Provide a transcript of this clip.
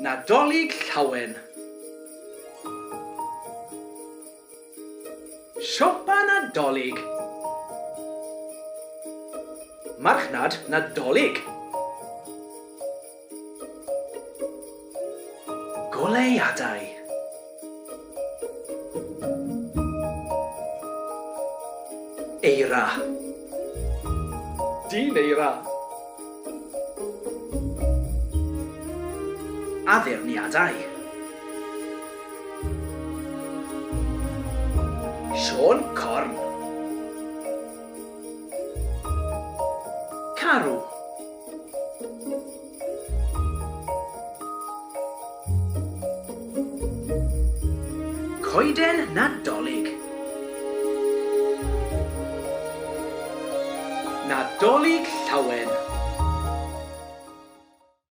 Nadolig Llawen. Siopa Nadolig. Marchnad Nadolig. Goleuadau. Eira. Dyn eira. Addurniadau. Siôn Corn. Carw. Coeden Nadolig. Nadolig Llawen.